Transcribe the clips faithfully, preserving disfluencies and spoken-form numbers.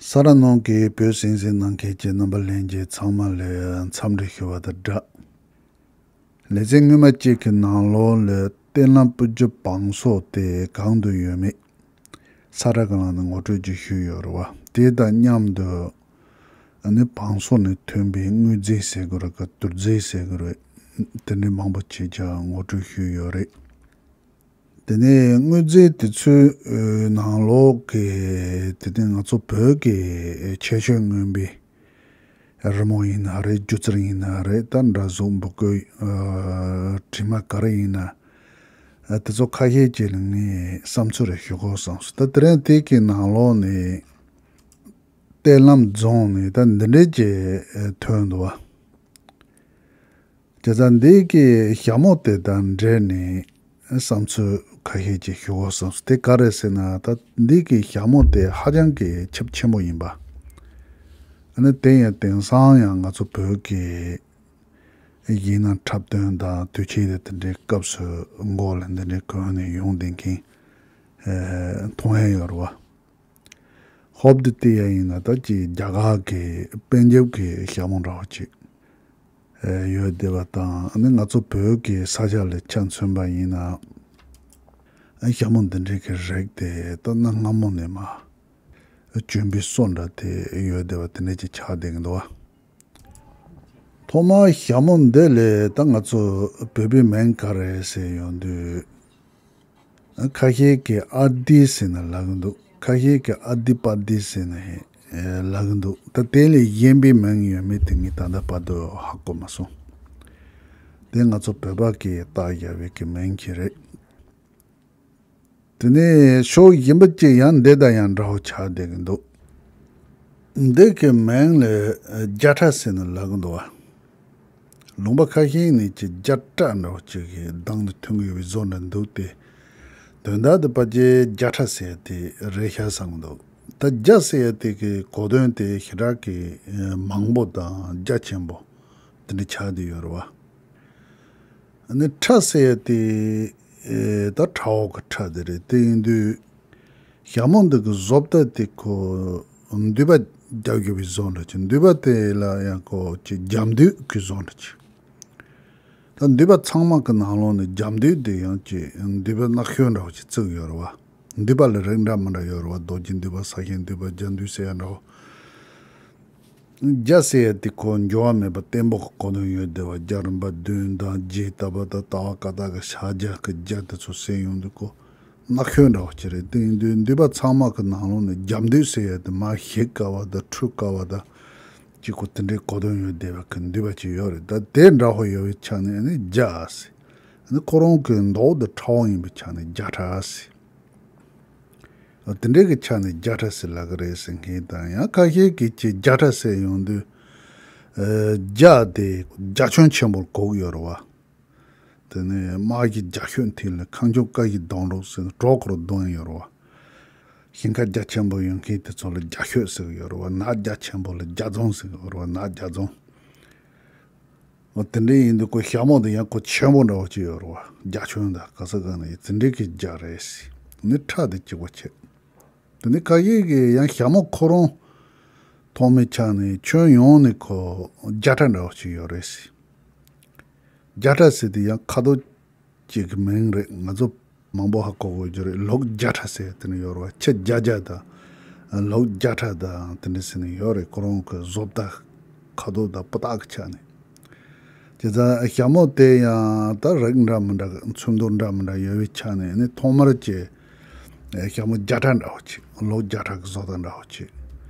ས་ར་ནང་གི་བོད་གསན་གཟིགས་གནང་མཁན་གྱི་རྣམ་པ་ལྷན་རྒྱས་ཚང་མ་ལ་འཚམས་འདྲི་ཞུ་བ་དང་སྦྲགས། ལེ་ཚན་སྔོན་མ་གཅིག་གི་ནང་ལོགས་ལ་བསྟན་ལམ་སྤུ་རྒྱུད་བང་སོ་དེ་གང་དུ་ཡོད་མེད་ས་ར་གི་ནང་ནས་ངོ་སྤྲོད་ཅིག་ཞུས་ཡོད་རེད་བ། དེ་དང་མཉམ་དུ་ཨ་ནི་བང་སོ་ནས་ཐོན་པའི་དངོས་རྫས་ཟེར་དགོས་རེད་ག་དུར་རྫས་ཟེར་དགོས་རེད། དེ་འདྲའི་མང་པོ་ཅིག་ཀྱང་ངོ་སྤྲོད་ཞུས་ཡོད་རེད། དེ་ནས་དངོས་རྫས་དེ་ཚོའི་ནང་ལོགས་ཀྱི་དེ་ནས་ང་ཚོ་བོད་ཀྱི་ཆེ་ཤོས་མངོན་པའི་རི་མོ་ཡིན་ན་རེད། སྒྱུ་རྩལ་ཡིན་ན་རེད། ད་འདྲ་གཟུགས་འབུར་བརྐོས་ཨ་དྲི་མ་ག་རེ་ཡིན་ན་ཨ་དེ་ཚོ་ཁ་ཤས་ཀྱི་ངས་བསམ་ཚུལ་རེ་ཞུ་དགོས་བསམ་སོང་། ད་དེ་རིང་དེ་གི་ནང་ལོགས་ནས་བསྟན་ལམ་རྫོང་ནས་ད་འདི་འདྲས་ཀྱི་ཐོན་འདུག་བ། བྱས་ཙང་འདི་གི་ཞྭ་མོ་དེ་དང་འབྲེལ་ནས་བསམ་ཚུལ་ཁ་ཤས་ཅིག་ཞུ་དགོས་བསམ་སོང་། དེ་ག་རེ་ཟེར་ན་ད་འདི་གི་ཞྭ་མོ་དེ་ཧ་ཅང་གི་ཁྱབ་ཆེན་པོ་ཡིན་པ། ཨ་ནི་དེ་ཡང་དེང་སང་ཡང་ང་ཚོ་བོད་ཀྱི་ཡིན་ན་འཁྲབ་སྟོན་དང་དུས་ཆེན་དེ་དེ་འདྲའི་སྐབས་སུ་མགོ་ལ་འདི་འདྲའི་གོན་ནས་ཡོང་བསྡད་མཁན་མཐོང་ཡ་ཡོད་རེད་བ། ཧོབ་ཏེ་བལྟས་ཡ་ཡིན་ན་ད་ཅིག་རྒྱ་གར་གྱི་པན་ཇབ་ཀྱི་ཞྭ་མོ་འདྲ་བོ་ཅིག་ཡོད་བསྡད་པ་དང་། ཨ་ནི་ང་ཚོ་བོད་ཀྱི་ས་ཆ་ལ་ཆ་མཚོན་པ་ཡིན་ན་ཞྭ་མོ་འདི་འདྲའི་གི་རིགས་དེ་ད་གནའ་སྔ་མོ་ནས་མ་བྱོན་པའི་སྲོལ་འདྲ་དེ་ཡོད་བསྡད་པ་དེ་འདྲ་ཅིག་ཆགས་བསྡད་ཀྱི་འདུག་བ། ཐོག་མར་ཞྭ་མོ་འདི་ལ་ད་ང་ཚོ་བོད་པའི་མིང་ག་རེ་ཟེར་ཡོང་དུས། ཁ་ཤས་ཀྱིས་ཨ་དི་ཟེར་ནས་ལབ་ཀྱི་འདུག་ཁ་ཤས་ཀྱིས་ཨ་དི་པ་དི་ཟེར་ནས་ལབ་ཀྱི་འདུག་ད་དེ་ལས་གཞན་པའི་མིང་ཡོད་མེད་དེ་ངས་ད་ལྟ་བར་དུ་ཧ་གོ་མ་སོང་། དེ་ང་ཚོ་བོད་པ་གིས་བཏགས་བཞག་པའི་གི་མིང་ཞིག་རེད། དེ་ནས་ཕྱོགས་གཞན་པ་ཅིག་ཡང་འདི་དང་ཡང་འདྲ་བོ་ཆགས་བསྡད་ཀྱི་འདུག་འདི་གི་མིང་ལ་རྒྱ་ཁྲ་ཟེར་ནས་ལབ་ཀྱི་འདུག་བ། ལུང་པ་ཁ་ཤས་ནས་ཀྱི་རྒྱ་ཁྲ་འདྲ་བོ་ཅིག་གི་གདངས་དེ་ཐོན་གྱི་ཡོད་པའི་བཟོ་འདྲ་འདུག་སྟེ། དོན་དག་དེ་ཕལ་ཆེར་རྒྱ་ཁྲ་ཟེར་ཡ་དེ་རེད་ཤག་བསམ་གྱི་འདུག་ད་རྒྱ་ཟེར་ཡ་དེ་གི་གོ་དོན་དེ་ཞེ་དྲག་གི་མང་པོ་དང་རྒྱ་ཆེན་པོ་དེ་འདྲ་ཆགས་བསྡད་ཡོད་རེད་བ། ཨ་ནི་ཁྲ་ཟེར་ཡ་དེ་ཨེ་ད་ཁྲ་བོ་གི་ཁྲ་དེ་རེད། དེ་ཡིན་དུས་ཞྭ་མོ་འདི་གི་བཟོ་ལྟ་དེ་ཁོ་མདུད་པ་རྒྱབ་ཡོད་པའི་བཟོ་འདྲ་ཅིག་མདུད་པ་དེ་ལ་ཡང་ཁོ་ཅིག་རྒྱབ་མདུད་ཀྱི་བཟོ་འདྲ་ཅིག་ད་མདུད་པ་ཚང་མ་གི་ནང་ལོགས་ནས་རྒྱབ་མདུད་དེ་ཡང་ཅིག་མདུད་པ་ནག་ཤོས་འདྲ་བོ་ཅིག་བརྩིགས་ཡོད་རེད་བ། མདུད་པ་ལ་རིགས་འདྲ་མི་འདྲ་ཡོད་རེད་བ། རྡོ་རྗེ་མདུད་པ། ས་གཞི་མདུད་པ། རྒྱ་མདུད་ཟེར་ཡ་འདྲ་བོ། རྒྱ་ཟེར་ཡ་དེ་ཁོ་འགྱུར་བ་མེད་པ་བརྟན་པོ་གི་གོ་དོན་ཡོད་བསྡད་པ། རྒྱ་རིམ་པ་བདུན་དང་རྗེ་ལྟ་བུ་དང་ལྟ་བ་བཀའ་རྟགས་ཀྱི་ཕྱག་རྒྱ་གི་རྒྱ་དེ་ཚོ་ཟེར་ཡོང་དུས་ཁོ་ནག་ཤོས་འདྲ་བོ་ཅིག་རེད། དེ་ཡིན་དུས་མདུད་པ་ཚང་མ་གི་ནང་ལོགས་ནས་རྒྱབ་མདུད་ཟེར་ཡ་དེ་མར་ཞིག་དཀའ་བ་དང་འཁྲུད་དཀའ་བ་དང་ཅིག་ཁོ་དེ་འདྲའི་གོ་དོན་ཡོད་བསྡད་པ་གི་མདུད་པ་ཅིག་ཡོད་རེད། ད་དེ་འདྲ་བོ་ཡོད་པའི་ཆ་ནས་ཨ་ནི་རྒྱ་ཟེར། ཨ་ནི་ཁོ་རང་གི་མདོག་དེ་ཁྲ་བོ་ཡིན་པའི་ཆ་ནས་རྒྱ་ཁྲ་ཟེར། དེ་འདྲའི་གི་ཆ་ནས་རྒྱ་ཁྲ་ཟེར་ལབ་ཀྱི་རེད་ཟེར་མཁན་དང་། ཡང་ཁ་ཤས་ཀྱིས་ཀྱི་རྒྱ་ཁྲ་ཟེར་ཡོང་དུས། ཨ་རྒྱ་དེ་རྒྱ་ཁྱོན་ཆེན་པོར་གོ་གི་ཡོད་རེད་བ། དེ་ནས་དམག་གི་རྒྱ་ཤོད་མཐིལ་ལ་ཁ་འཁྱོག་བཀའ་ཡི་སྡོང་གྲོགས་ཟེར་ནས་གྲོགས་ཁོ་རང་སྡོང་ཡོད་རེད་བ། ཞིང་ཁ་རྒྱ་ཆེན་པོ་ཡོད་མཁན་དེ་ཚོ་ལ་རྒྱ་ཤོད་ཟེར་གི་ཡོད་རེད་བ། ནགས་རྒྱ་ཆེན་པོ་ལ་རྒྱ་རྫོང་ཟེར་གི་ཡོད་རེད་བ། ནགས་རྒྱ་རྫོང་། འོ་དེ་འདྲ་ཡིན་དུས་ཁོ་ཞྭ་མོ་དེ་ཡང་ཁོ་ཆེན་པོ་འདྲ་བོ་ཅིག་ཡོད་རེད་བ། རྒྱ་ཁྱོན་དང་ག་ས་ག་ནས་དེ་འདྲའི་གི་རྒྱ་རེད་ཟེར། ནི་ཁྲ་དེ་གཅིག་པ་བྱས། དེ་ནི་ཁ་ཤས་ཀྱིས་ཡང་ཞྭ་མོ་ཁོ་རང་ཐོག་མའི་ཆ་ནས་ཁྱོན་ཡོངས་ནས་ཁོ་རྒྱ་ཁྲ་འདྲ་བོ་ཅིག་ཡོད་རེད་ཟེར། རྒྱ་ཁྲ་ཟེར་དེ་ཡང་ཁ་དོག་ཅིག་གི་མིང་རེད། ང་ཚོ་མང་པོ་ཧ་གོ་དགོས་རྒྱུ་རེད། ལོག་རྒྱ་ཁྲ་ཟེར་དེ་ནི་ཡོད་རེད་བ། ཁྱི་རྒྱ་རྒྱ་དང་ལོག་རྒྱ་ཁྲ་དང་དེ་འདྲ་ཟེར་ནི་ཡོད་རེད། ཁོ་རང་གི་བཟོ་ལྟ་ཁ་དོག་དང་སྤུ་རྟགས་ཀྱི་ཆ་ནས། བྱས་ཙང་ཞྭ་མོ་དེ་ཡང་ད་རིགས་འདྲ་མི་འདྲ་ཚོན་མདོག་འདྲ་མི་འདྲ་ཡོད་པའི་ཆ་ནས་ནི་ཐོག་མར་གྱི་ཞྭ་མོ་རྒྱ་ཁྲ་འདྲ་བོ་ཅིག་ལོག་རྒྱ་ཁྲ་གི་བཟོ་ལྟ་འདྲ་བོ་ཅིག་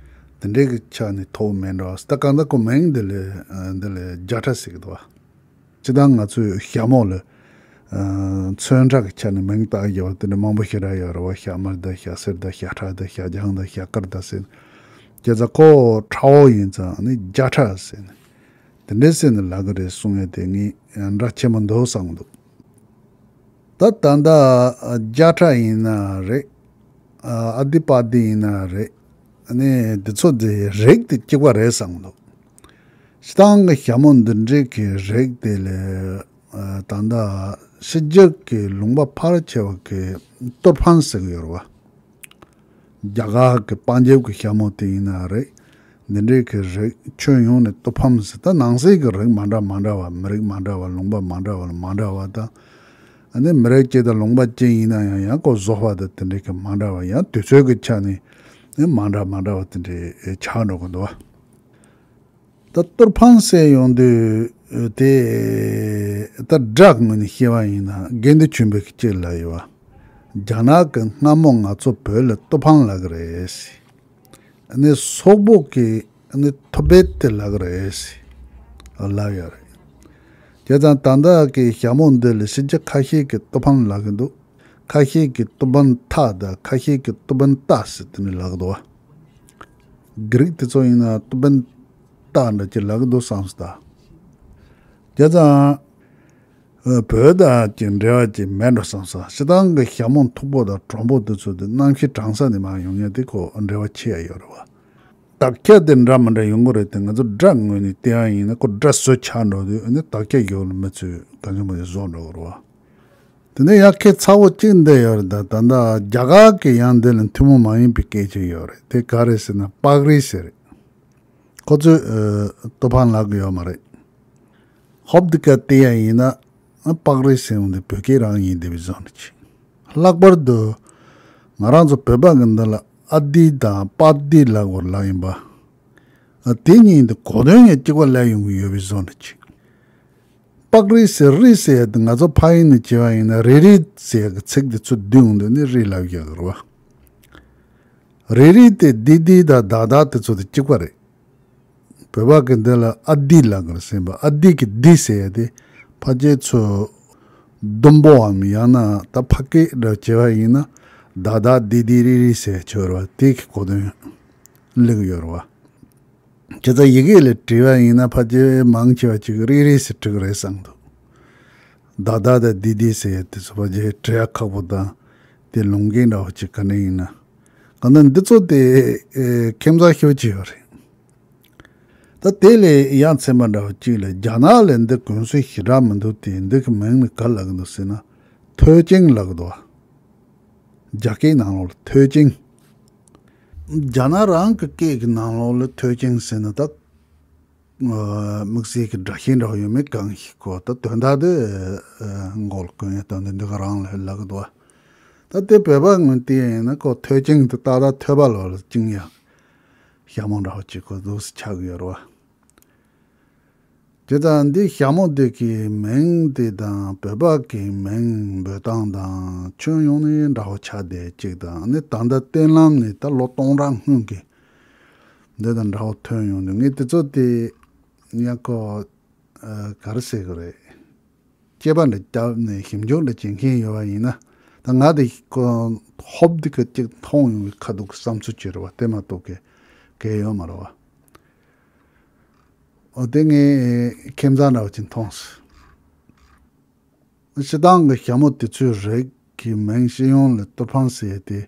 དེ་འདྲའི་གི་ཆ་ནས་ཐོགས་མེད་འགྲོ། ད་གང་ལྟར་ཁོ་མིང་འདི་ལས་འདི་ལས་རྒྱ་ཁྲ་ཟེར་གི་འདུག་བ། སྤྱིར་བཏང་ང་ཚོས་ཞྭ་མོ་ལ་ཨ་ཚོན་ཁྲ་གི་ཆ་ནས་མིང་བཏགས་ཡོད་པ་དེ་འདྲ་མང་པོ་ཞེ་དྲག་ཡོད་རེད་བ། ཞྭ་དམར་དང་ཞྭ་སེར་དང་ཞྭ་ཁྲ་དང་ཞྭ་ལྗང་དང་ཞྭ་དཀར་དང་ཟེར། བྱས་ཙང་ཁོ་ཁྲ་བོ་ཡིན་ཙང་ནི་རྒྱ་ཁྲ་ཟེར་ནས་དེ་འདྲ་ཟེར་ནས་ལབ་གི་རེད་གསུང་ཡས་དེ་ངས་འདྲ་ཆེན་པོ་འདུག་བསམ་གི་འདུག་ད་ད་ལྟ་རྒྱ་ཁྲ་ཡིན་ན་རེད། ཨ་ཨ་དི་པ་དི་ཡིན་ན་རེད། ཨ་ནི་འདི་ཚོ་དེ་རིགས་དེ་གཅིག་པ་རེད་བསམ་གི་འདུག་སྤྱིར་བཏང་གི་ཞྭ་མོ་འདི་འདྲའི་གི་རིགས་དེ་ལས་ཨ་ད་ལྟ་ཕྱི་རྒྱལ་གྱི་ལུང་པ་ཕལ་ཆེ་བ་གི་ཏོར་ཕན་ཟེར་གི་ཡོད་རེད་བ། རྒྱ་གར་གྱི་པན་ཇབ་ཀྱི་ཞྭ་མོ་དེ་ཡིན་ན་རེད། འདི་འདྲའི་གི་རིགས་ཁྱོན་ཡོངས་ནས་ཏོ་ཕམ་ཟེར། ད་ནང་གསེས་ཀྱི་རིགས་མ་འདྲ་མ་འདྲ་བ། མི་རིགས་མ་འདྲ་བ། ལུང་པ་མ་འདྲ་བ་ལ་མ་འདྲ་བ་དང་། ཨ་ནི་མི་རིགས་གཅིག་དང་ལུང་པ་གཅིག་ཡིན་ན་ཡང་ཡང་ཁོ་བཟོ་བ་དང་དེ་འདྲའི་གི་མ་འདྲ་བ། ཡང་དུས་ཚོད་ཀྱི་ཆ་ནས་ནི་མ་འདྲ་མ་འདྲ་བ་དེ་འདྲའི་ཆགས་འགྲོ་གི་འདུག་བ། ད་ཏོ་ཕམ་ཟེར་ཡོང་དུས་དེ་ད་སྒྲ་ངོས་ནས་བཤད་པ་ཡིན་ན་དགེ་འདུན་ཆོས་འཕེལ་གྱིས་གཅིག་ལབ་ཡོད་བ། རྒྱ་ནག་གི་སྔ་མོ་ང་ཚོ་བོད་ལ་ཏོ་ཕམ་ལབ་ཀྱི་རེད་ཟེར། ཨ་ནི་སོག་པོ་གིས་ཨ་ནི་ཐོ་བེད་དེ་ལབ་ཀྱི་རེད་ཟེར་ལབ་ཡོད་རེད། བྱས་ཙང་ད་ལྟ་གི་ཞྭ་མོ་འདི་ལ་ཕྱིན་ཆད་ཁ་ཤས་ཀྱིས་ཏོ་ཕམ་ལབ་ཀྱི་འདུག་ཁ་ཤས་ཀྱིས་ཏོ་བན་ཐ་དང་ཁ་ཤས་ཀྱིས་ཏོ་བན་ཏ་ཟེར་དེ་ནི་ལབ་ཀྱི་འདུག་བ། གྷི་རིག་དེ་ཚོ་ཡིན་ན་ཏོ་བན་ཏ་འདྲ་ཅིག་ལབ་ཀྱི་འདུག་བསམ་སོང་ད། བྱས་ཙང་། ཨ། བོད་དང་ཅིག་འབྲེལ་བ་ཅིག་མེད་འགྲོ་བསམ་སོང་། སྤྱིར་བཏང་གི་ཞྭ་མོ་མཐུག་པོ་དང་དྲོན་པོ་དེ་ཚོ་དེ་གནམ་གཤིས་གྲང་ས་ནས་མར་ཡོང་མཁན་དེ་ཁོ་འབྲེལ་བ་ཆེ་ཡ་ཡོད་རེད་བ། དག་ཆ་དེ་འདྲ་མི་འདྲ་ཡོང་གི་རེད་དེ། ང་ཚོ་སྒྲ་ངོས་ནས་བལྟས་པ་ཡིན་ན་ཁོ་སྒྲ་བཟོ་ཆགས་འགྲོ་དུས་ཨ་ནི་དག་ཆ་ཡོད་ལ་མི་ཚོས་གང་བྱུང་མ་བྱུང་བཟོ་འགྲོ་གི་རེད་བ། དེ་ནས་ཡང་ཁྱད་མཚར་པོ་གཅིག་འདི་ཡོད་རེད། ད་ད་ལྟ་རྒྱ་གར་གྱི་ཡང་འདི་ལ་ཐུན་མོང་མ་ཡིན་པའི་སྐད་ཆ་ཡོད་རེད། དེ་ག་རེ་ཟེར་ན་པག་རིལ་ཟེར་རེད། ཁོ་ཚོས་ཨ། ཏོ་ཕམ་ལབ་ཀྱི་ཡོད་མ་རེད། ཧོབ་འདི་ག་བལྟས་ཡ་ཡིན་ན་ཨ། པག་རིལ་ཟེར་ཡོང་དེ་བོད་སྐད་རང་ཡིན་བསྡད་པའི་བཟོ་འདྲ་ཅིག་ལྷག་པར་དུ་ང་རང་ཚོ་བོད་པ་གི་འདི་ལ་ཨ་དི་དང་པ་དི་ལབ་དགོས་ལབ་ཡིན་པ། ཨ། དེ་གཉིས་འདི་གོ་དོན་ཡང་གཅིག་པ་ལབ་ཡོང་གི་ཡོད་པའི་བཟོ་འདྲ་ཅིག་པག་རིལ་ཟེར་རིལ་ཟེར་ཡ་དེ་ང་ཚོ་ཕ་ཡུལ་ནས་བྱས་པ་ཡིན་ན་རི་རི་ཟེར་ཡ་གི་ཚིག་དེ་ཚོ་བསྡུས་ཡོང་དུས་ནི་རིལ་ལབ་ཡོད་རེད་བ། རི་རི་དེ་དི་དི་དང་ད་ད་དེ་ཚོ་དེ་གཅིག་པ་རེད། བོད་པ་གི་འདི་ལ་ཨ་དི་ལབ་ཀྱི་རེད་ཟེར་བ། ཨ་དི་གི་དི་ཟེར་ཡ་དེ་ཕལ་ཆེར་ཚོ་ལྡུམ་པོའམ་ཡང་ན་ད་ཕ་སྐད་འདྲ་བྱས་པ་ཡིན་ན་ད་ད་དི་དི་རི་རི་ཟེར་ཡ་ཆོག་རེད་བ། དེ་གི་གོ་དོན་སླེབས་ཀྱི་ཡོད་རེད་བ། བྱས་ཙང་ཡི་གེ་ལ་བྲིས་པ་ཡིན་ན་ཕལ་ཆེར་མང་ཆེ་བ་ཅིག་རིལ་རིལ་ཟེར་བྲིས་ཀྱི་རེད་བསམ་འདུག་ད་ད་དང་དི་དི་ཟེར་ཡ་དེ་ཚོ་ཕལ་ཆེར་བྲི་ཡ་ཁག་པོ་དང་དེ་ལུང་འགན་འདྲ་བོ་ཅིག་ག་ནས་ཡིན་ན། གང་ལྟར་འདི་ཚོ་དེ་ཨེ། ཁྱད་མཚར་ཤོས་ཅིག་ཡོད་རེད། ད་དེ་ལས་ཡ་མཚན་པ་འདྲ་བོ་ཅིག་ལ་རྒྱ་ནག་ལ་འདི་གོམས་སྲོལ་ཞེ་དྲག་མི་འདུག་སྟེ། འདི་གི་མིང་ནི་ག་ལབ་ཀྱི་འདུག་ཟེར་ན་ཐོད་ཅིང་ལབ་ཀྱི་འདུག་བ། རྒྱ་སྐད་ནང་ལོགས་ལ་ཐོད་ཅིང་། རྒྱ་ནག་རང་གི་སྐད་ཀྱི་ནང་ལོགས་ལ་ཐོད་ཅིང་ཟེར་ན་ད་ཨ། དམིགས་བསལ་གྱི་སྒྲ་གཤད་འདྲ་བོ་ཡོད་མེད་གང་ཤེས་གོ། ད་དོན་དག་དེ་ཨ། མགོ་ལ་གོན་ཡ་དོན་དེ་འདི་ག་རང་ལ་ལབ་ཀྱི་འདུག་བ། ད་དེ་བོད་པ་ངོས་བལྟས་ཡིན་ན་ཁོ་ཐོད་ཅིང་དེ་ཏག་ཏག་ཐོད་པ་ལོགས་ལ་བཅིངས་ཡ་ཞྭ་མོ་འདྲ་བོ་ཅིག་ཁོ་འདུག་སེ་ཆགས་ཀྱི་ཡོད་རེད་བ། དེ་དང་འདི་ཞྭ་མོ་འདི་གི་མིང་དེ་དང་བོད་པ་གི་མིང་འབོད་སྟངས་དང་ཁྱོན་ཡོངས་ནས་འདྲ་བོ་ཆགས་བསྡད་ཅིག་དང་། ནི་ད་ལྟ་བརྟན་ལམ་ནས་ད་ལོ་སྟོང་ཕྲག་སྔོན་གྱི་འདི་དང་འདྲ་བོ་ཐོན་ཡོང་དུས། ངས་དེ་ཚོ་དེ་ཡང་ཁོ་ཨ། ག་རེ་ཟེར་དགོས་རེད། དཔྱད་པ་འདྲ་བརྒྱབ་ནས་ཞིབ་འཇུག་འདྲ་བྱེད་མཁན་ཡོད་པ་ཡིན་ན། ད་ང་དེ་ཁོ་ཧོབ་འདི་ག་ཅིག་མཐོང་ཡོང་བའི་ཁ་ཐུག་གི་བསམ་ཚུལ་ཅིག་རེད་བ། དེ་མ་གཏོགས་གལ་གལ་ཡོད་མ་རེད་བ། འོ་དེ་ངས་ཁྱད་མཚར་འདྲ་བ་ཅིག་མཐོང་སོང་། སྤྱིར་བཏང་གི་ཞྭ་མོ་དེ་ཚོའི་རིགས་ཀྱི་མིང་སྤྱི་ཡོངས་ལ་ཏོ་ཕམ་ཟེར་ཏེ་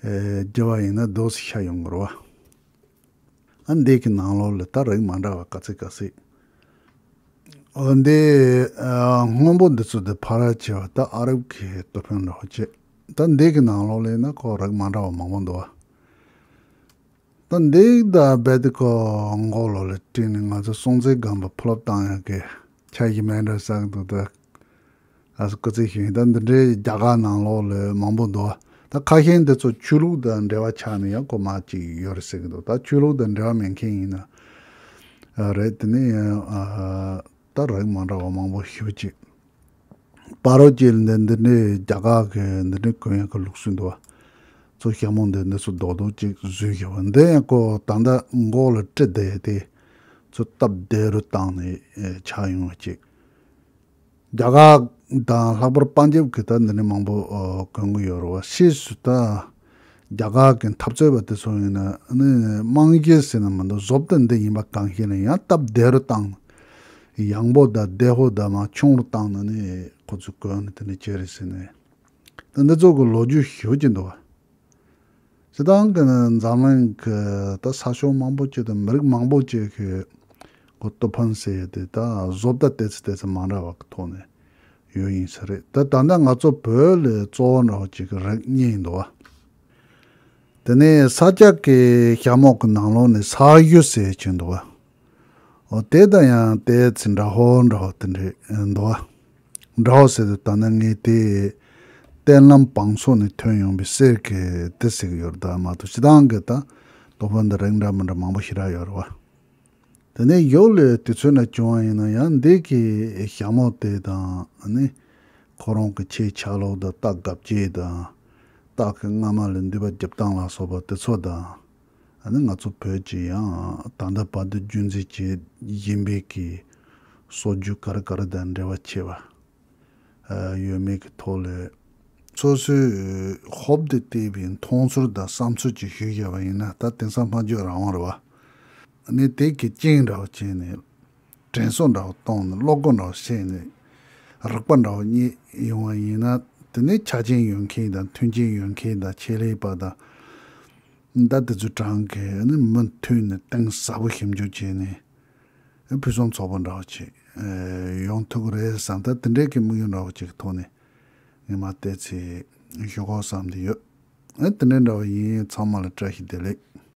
བརྗོད་པ་ཡིན་ན་འདུག་སེ་ཤར་ཡོང་གི་རེད་བ། ཨ། འདི་གི་ནང་ལོགས་ལ་ད་རིགས་མ་འདྲ་བ་ག་ཚོད་ག་ཚོད། འོ་འདི་ཨ། སྔོན་པོ་འདི་ཚོ་དེ་ཕལ་ཆེ་བ་ད་ཨ་རབ་ཀྱི་ཏོ་ཕམ་འདྲ་བོ་བྱས། ད་འདི་གི་ནང་ལོགས་ལ་ཡིན་ན་ཁོ་རིགས་མ་འདྲ་བ་མང་པོ་འདུག་བ། ད་འདི་ད་རྦད་དེ་ཁོ་མགོ་ལོག་ལ་དཀྲིས་ནས་ང་ཚོ་སྲོང་བཙན་སྒམ་པོ་ཕུ་ལབ་བཏང་ཡག་གི་ཆ་ཞིག་མེད་འདྲ་བསམ་གྱི་འདུག་ད་ཨ་སུ་སྐུ་ཚེ་ཞུ་ཡིན། ད་འདི་འདྲའི་རྒྱ་གར་ནང་ལོགས་ལ་མང་པོ་འདུག་ད་ཁ་ཤས་འདི་ཚོ་ཆོས་ལུགས་དང་འབྲེལ་བ་ཆགས་ནས་ཡང་ཁོ་མ་ཅིག་ཡོད་རེད་ཟེར་གྱི་འདུག་ད་ཆོས་ལུགས་དང་འབྲེལ་བ་མེད་མཁན་ཡིན་ན་ཨ་རེད། དེ་ནས་ཡང་ཨ་ད་རིགས་མ་འདྲ་བ་མང་པོ་ཞེ་པོ་ཅིག་པ་རོ་ཅིག་འདི་འདི་འདྲའི་རྒྱ་གར་གི་འདི་འདྲའི་གོན་ཡག་གི་ལུགས་སྲོལ་འདུག་བ། ཚོ་ཞྭ་མོ་འདི་འདི་ཚོ་རྡོག་རྡོག་ཅིག་བཟོས་བཞག་པ་འདི་ཡང་ཁོ་ད་ལྟ་མགོ་ལ་དཀྲིས་བསྡད་དེ་ཚོ་སྟབས་བདེ་རུ་བཏང་ནས་ཨེ་ཆགས་ཡོང་བ་ཅིག་རྒྱ་གར་དང་ལྷག་པར་པན་ཇབ་གི་ད་འདི་འདྲའི་མང་པོ་ཨོ་གོན་གི་ཡོད་རེད་བ། ཕྱིས་སུ་ད་རྒྱ་གར་གི་འཐབ་རྩོད་པ་དེ་ཚོ་ཡིན་ན་ནི་རྨང་གཞི་ཟེར་ན་མི་འདུག་བཟོ་ལྟ་འདི་ཡིན་པ་གང་ཤེས་ན་ཡང་སྟབས་བདེ་རུ་བཏང་། ཡང་པོ་དང་བདེ་པོ་དང་མར་ཆུང་རུ་བཏང་ནས་ནི་ཁོ་ཚོས་གོན་ནས་དེ་འདྲ་བྱས་རེད་ཟེར་ནས། ད་འདི་ཚོ་གི་ལོ་རྒྱུས་ཞེ་པོ་ཅིག་འདུག་བ། སྤྱིར་བཏང་གི་ནི་འཛམ་གླིང་གི་ད་ས་ཕྱོགས་མང་པོ་ཅིག་ཏུ་མི་རིགས་མང་པོ་ཅིག་གི་ཁོ་ཏོ་ཕམ་ཟེར་ཡ་དེ་ད་བཟོ་ལྟ་ཏོག་ཙམ་ཏོག་ཙམ་མ་འདྲ་བ་གི་ཐོག་ནས་ཡོད་ཡིན་ས་རེད། ད་ད་ལྟ་ང་ཚོ་བོད་ལ་གཙོ་བོ་འདྲ་བོ་ཅིག་གི་རིགས་གཉིས་ཡིན་འདུག་བ། དེ་ནས་ས་སྐྱ་གི་ཞྭ་མོ་གི་ནང་ལོགས་ནས་ས་གཞོང་ཟེར་གྱི་འདུག་བ། འོ་དེ་དང་ཡང་དེ་ཚེ་འདྲ་ཧོ་འདྲ་ཧོ་དེ་འདྲས་འདུག་བ། འདྲ་ཧོ་ཟེར་དུས་ད་ནི་ངས་དེ་བསྟན་ལམ་བང་སོ་ནས་ཐོན་ཡོང་པའི་གསེར་གྱི་དེ་ཟེར་གྱི་ཡོད་རེད། ད་མ་གཏོགས་སྤྱིར་བཏང་གི་ད་དོ་ཕོན་འདི་རིགས་འདྲ་མི་འདྲ་མང་པོ་ཞེ་དྲག་ཡོད་རེད་བ། དེ་ནས་ཡོ་ལེ་དུས་ཚོད་ན་བྱུང་བ་ཡིན་ན་ཡང་འདི་གི་ཞྭ་མོ་དེ་དང་ནི་ཁོ་རང་གི་ཆེ་ཆ་ལོག་དང་རྟ་གབ་བྱེད་དང་རྟ་གི་རྔ་མ་ལ་མདུད་པ་རྒྱབ་སྟངས་ལ་སོགས་པ་དེ་ཚོ་དང་ནི་ང་ཚོ་བོད་ཀྱི་ཡང་ད་ལྟ་བར་དུ་རྒྱུན་འཛིན་བྱེད་བཞིན་པའི་གི་སྲོལ་རྒྱུན་ག་རེ་ག་རེ་དང་འབྲེལ་བ་ཆེ་བ། ཡོད་མེད་ཀྱི་ཐོག་ལས། སོ་སོའི་ཧོབ་ཏེ་བལྟས་པའི་མཐོང་ཚུལ་དང་བསམ་ཚུལ་གྱིས་ཞུས་བཞག་པ་ཡིན་ན་ད་དེང་སང་སྨྲ་བརྗོད་རང་དབང་རེད་བ། ནི་དེ་གི་རྐྱེན་འདྲ་བོ་བྱས་ནས་དྲན་གསོ་འདྲ་བོ་བཏང་ནས་བློ་སྒོ་འདྲ་བོ་ཕྱེ་ནས་རིག་པ་འདྲ་བོ་རྙེད་ཡོང་བ་ཡིན་ན། དེ་ནས་ཆ་རྐྱེན་ཡོད་མཁན་དང་མཐུན་རྐྱེན་ཡོད་མཁན་དང་ཆེད་ལས་པ་དང་ད་དེ་ཚོའི་གྲས་ཀྱིས་ནི་མུ་མཐུད་ནས་གཏིང་ཟབ་པོ་ཞིབ་འཇུག་བྱས་ནས། ཕུན་སུམ་ཚོགས་པ་འདྲ་བོ་ཅིག་ཡོང་ཐུབ་ཀྱི་རེད་བསམ། ད་དེ་འདྲའི་གི་དམིགས་ཡུལ་འདྲ་བོ་ཅིག་གི་ཐོག་ནས་ངས་མ་བལྟས་ཚེ་ཞུ་དགོས་བསམ་གྱི་ཡོད། ཨ་དེ་འདྲའི་འདྲ་བོ་ཡིན། ཚང་མ་ལ་བཀྲ་ཤིས་བདེ་ལེགས།